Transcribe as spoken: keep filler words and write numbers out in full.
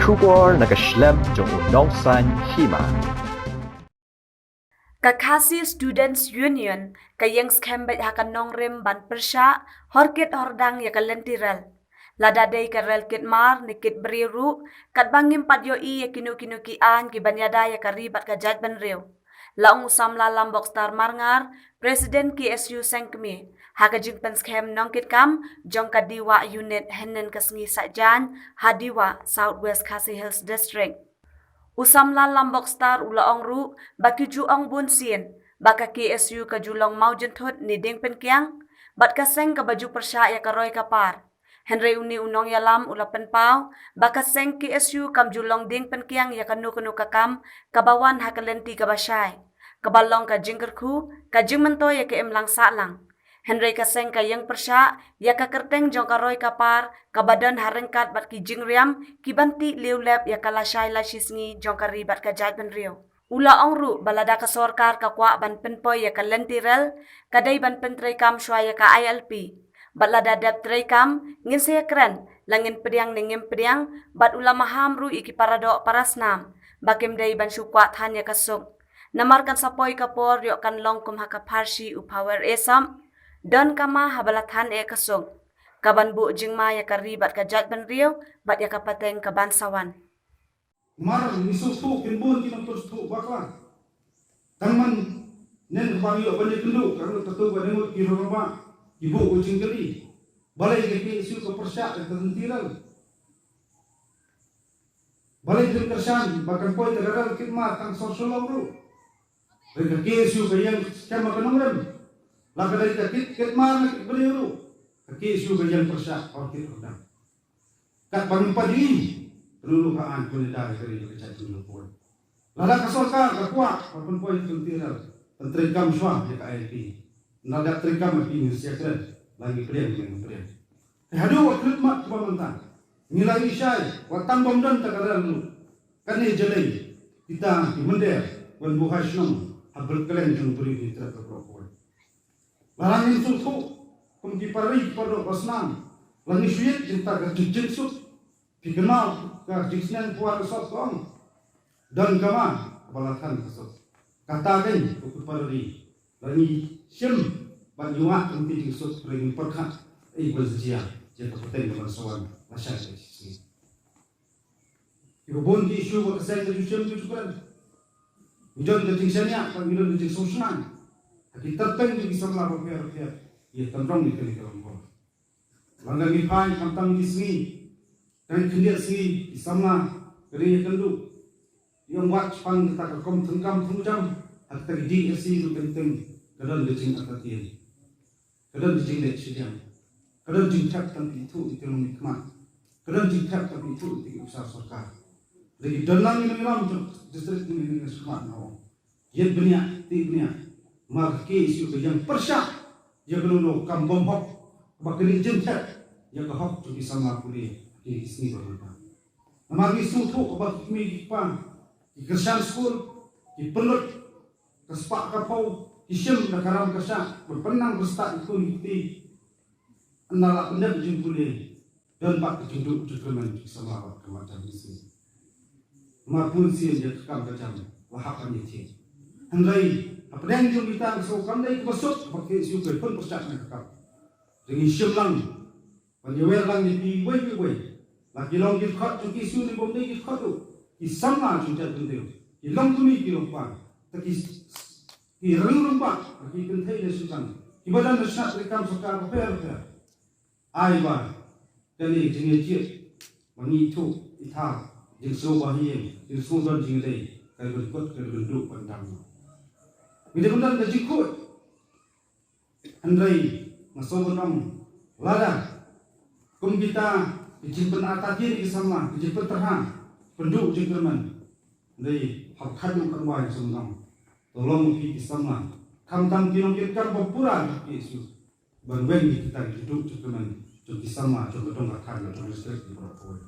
Khubor na ka shlem jong u nongsan hima. Ka Khasi Students Union ka ïeng skhem beit ha ka nongrim ban pyrshah hor kit hor dang ïa ka lynti rel. Lada dei ka rel kit mar ne kit briew ruh, katba ngim pat ïohi ïa kino kino ki aiñ ki ban ïada ïa ka ri bad ka jaitbynriew. La ong u samla Lambok Star Marngar, President K S U Seng Kmie, ha ka jingpynskhem nongkitkam jong ka Diwa Unit hynnin ka sngi Saitjaiñ ha Diwa, South West Khasi Hills District. U samla Lambok Star u la ong ruh ba ki ju ong bun sien ba ka K S U ka ju long mawjynthut ne dieng pynkiang bad ka seng kaba ju pyrshah ïa ka roi ka par. Hynrei une u nongïalam u la pynpaw ba ka seng K S U kam ju long dieng pynkiang ïa kano kano ka kam kaba wan ha ka lynti kaba shai, kaba long ka jingkyrkhu, ka jingmyntoi ïa ka imlang sahlang. Hynrei ka seng ka ïeng pyrshah ïa ka kyrteng jong ka roi ka par kaba don ha ryngkat bad ki jingriam ki ban tih liewlep ïa ka lashai lashisngi jong ka ri bad ka jaitbynriew. U la ong ruh ba lada ka sorkar ka kwah ban pynpoi ïa ka lynti rel, ka dei ban pyntreikam shuwa ïa ka I L P. Bad lada dep treikam, ngin sa ïakren la ngin pdiang ne ngim pdiang. Bad u la maham ruh ïa ki paradoh parasnam ba kim dei ban shu kwah than ïa ka suk, namar kan sa poi ka por ïoh kan long kum ha ka pharshi u Power Esop, don kama haba la than eh ka suk, ka ban buh jingma ïa ka ri bad ka jaitbynriew bad ïa ka pateng ka ban sa wan. Mar ngi sngewthuh kin bun ki nongpynsngewthuh bakla. Tang man nen kaba ngi ïoh ban ïakynduh ka ngut katu ka ngut ki rangbah ki buh ka jingkylli, balei ka K S U ka pyrshah ïa ka lynti rel? Balei phin kyrshan ba kan poi ka rel kit mar tang sor Shillong ruh? Hynrei ka K S U ka ïeng skhem ha ka nongrim. La ka dei ka kit kit mar na kit briew ruh, ka K S U ka ïeng pyrshah hor kit hor dang. Katba ngim pat ïohi kano kano ka aiñ ka ban ïada ïa ka ri bad ka jaitbynriew. Lada ka sorkar ka kwah ban pynpoi ka lynti rel, pyntreikam shuwa ïa ka I L P. Lada treikam, phi ngin sa ïakren la ngi pdiang ne ngim pdiang. Te haduh ka khyllipmat kaba mynta ngi la ïohi shai ba tang bym don ta ka rel ruh, kane jyllei kita ki mynder ban buhai shnong ha bynriew jong briew, ki trep ka krok kawei. Lada ngin sngewthuh kum ki para ri para doh para snam, la ngi shu ïeit jingta ka jingsuk. Phi kynmaw ka jingsneng phuar ka sop ka ong, don kama ba la than ka sop. Kata kein ko ki para ri, la ngi shim bad ngi wad kum ki jingsuk, hynrei ngin pyrkhat ei ban sa jia ïa ka pateng ka ban sa wan lashai lashisngi. Kiba bun ki issue ba ka seng ka ju shim ka ju kren. Ngi don ka jingshaniah bad ngi don ka jingsngewsynei ha ki tyrpeng jong ki samla bapher bapher ïa ka rong ïa kane ka long. Lada ngi phai khamtam ki sngi, tang khyndiat sngi ki samla ka dei ïakynduh, ïa ong wat shaphang kata ka rukom thungkam thungjam ha kata ka D S C ruh, teng teng ka don ka jingartatien, ka don ka jingleh shiliang, ka don jingthep tang ki ithuh ïa ki nongmihkhmat, ka don jingthep tang ki ithuh ïa ki ophisar sorkar. Lada ki don lang ïa ki nongïalam jong district, ki nongmihkhmat na ong ïeit bniah, tih bniah. Namar ka K S U ka ïeng pyrshah ïa kano kano ka kam bymhok, ba ka dei jingthep ïa ka hok jong ki samla pule ha kine ki sngi ba mynta. Namar ngi sngewthuh ba ki kmie ki kpa ki kyrshan skul, ki pynlut ka spah ka phew, ki shim da ka ram ka shah ban pynnang pyrshah ïa ki khun ki kti. Ynda la pyndep jingpule, don pat ka jingduh jingkyrmen jong ki samla bad ka mat jam ki sngi. Namar bun sien ïa ka kam ka jam la hap ban ïathied. Hynrei hapdeng jong kita ki sngew kam dei kaba suk ba K S U ka pynpyrshah na ka kam. Te ngi shim lang ban ïawer lang ïa phi uwei pa uwei, la ki long ki dkhot jong K S U ne bym dei ki dkhot ruh, ki samla jong jaitbynriew, ki long kmie ki long kpa, te ki ki rangbah, ki kynthei ne shynrang, kiba don ha shnat treikam sorkar bapher bapher. Ai ba kane ka jingïajied ba ngi ithuh ithaw, jingsngew ba ha ïing, jingsngew don jingïadei, ka dei ban kut, ka dei ban duh ban dam. Ngi dei ban don ka jingkhuid. Hynrei nga sngew ban ong, lada kum kita ki jingpynartatien ïa ki samla, ki jingpyntrha, pynduh jingkyrmen, hynrei haba khatduh khatwai nga sngew ban ong, to long ma phi ki samla, khamtam ki nongkitkam ba pura jong K S U, ban weng ïa kita ki jingduh jingkyrmen jong ki samla jong ka dong ka thaiñ, jong ka district, jong ka baroh kawei.